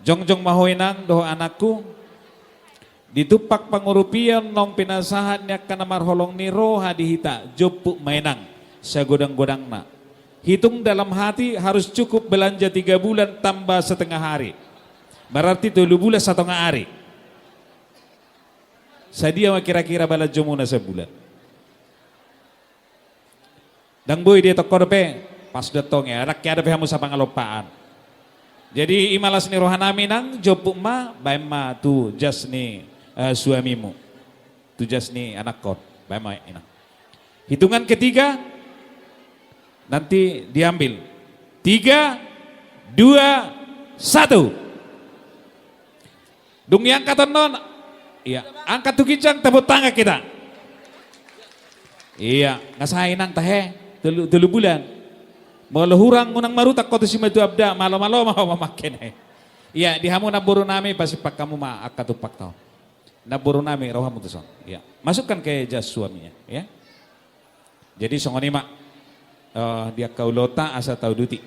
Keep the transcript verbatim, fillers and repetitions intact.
Jongjong ma ho inang dohot anakku. Di tumpak pangurupion naung pinasahat ni angka na marholong ni roha di hita, jomput ma inang sagodang-godangna. Hitung dalam hati harus cukup belanja tiga bulan tambah setengah hari. Berarti tolu bulan satonga ari. Sadia ma kira-kira balanjomuna sabulan? Ndang boi dietongko dope, pas do antong i, ndang hea dope hamu sapangalompaan. Jadi i ma las ni rohanami inang, jomput ma, baen ma tu jas ni, eh, suamimu. Tu jas ni anakkon, baen ma inang. Hitungan ketiga, nanti diambil. Tiga, dua, satu. Dung diangkat annon, iya, angkat tu ginjang, tepuk tangan kita. Iya, nga sae inang tahe, tolu, tolu bulan. Molo hurang unang marutang ho tu simatuam da, malo-malo ma ho mamangke na i. Iya, di hamu namborunami, pasipang hamu ma angka tumpakta on. Namborunami, ro hamu tu son. Iya, masukkan ke jas suaminya, ya. Jadi songon i ma, eh, di angka ulaonta asa tauduti.